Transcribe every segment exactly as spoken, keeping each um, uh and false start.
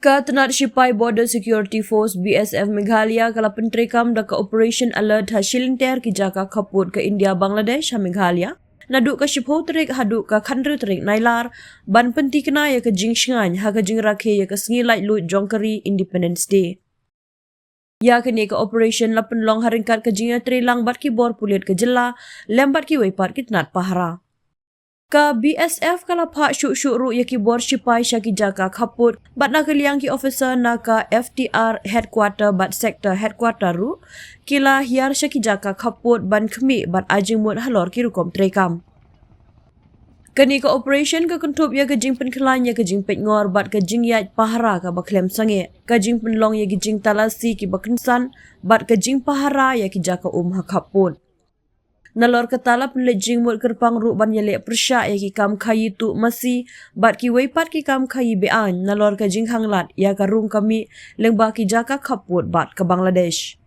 Ka tnat shipai Border Security Force, B S F, Meghalaya ka la pyntreikam da ka Operation Alert ha shilynter ki jaka khappud ka India Bangladesh ha Meghalaya, naduh ka shiphew tarik haduh ka khathynriew tarik Nailar, ban pyntikna ïa ka jingshngaiñ ha ka jingrakhe ïa ka sngi laitluid jong ka ri Independence Day. Ïa kane ka operation la pynlong ha ryngkat ka jingïatreilang bad ki bor pulit ka jylla lem bad kiwei pat ki tnat pahara. Ka B S F ka la phah shuh shuh ruh ïa ki bor shipai sha ki jaka khappud, bad na ka liang ki officer na ka F T R Headquarter bad Sector Headquarter ruh ki la hiar sha ki jaka khappud ban khmih bad ai jingmut halor ki rukom treikam. Kane ka operation ka kynthup ïa ka jingpynkhlaiñ ïa ka jingpeitngor bad ka jingïaid pahara kaba khlem sangeh, ka jingpynlong ïa ki jingtalasi kiba kynsan bad ka jingpahara ïa ki jaka um ha khappud. Nalor kata la pynleit jingmut kyrpang ruh ban ïaleh pyrshah ïa ki kam khaïi tuh masi bad kiwei pat ki kam khaïi be-aiñ, nalor ka jingkhang lad ïa ka rung ka mih lyngba ki jaka khappud bad ka Bangladesh.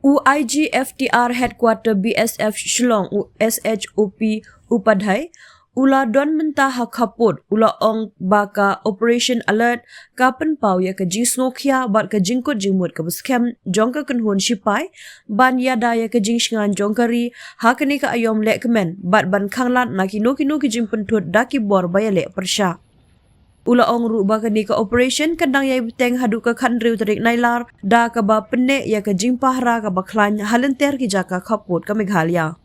U I G F T R Headquarter B S F Shillong, u S H O P Upadhyay, u la don mynta ha khappud, u la ong ba ka Operation Alert ka pynpaw ïa ka jingsngewkhia bad ka jingkut jingmut kaba skhem jong ka kynhun shipai ban ïada ïa ka jingshngaiñ jong ka ri ha kane ka aïom lehkmen, bad ban khang lad na kino kino ki jingpynthut da ki bor ba ïaleh pyrshah. U la ong ruh ba kane ka operation kan dang ïai bteng haduh ka khathynriew tarik Nailar, da kaba pynneh ïa ka jingpahara kaba khlaiñ ha lynter ki jaka khappud ka Meghalaya.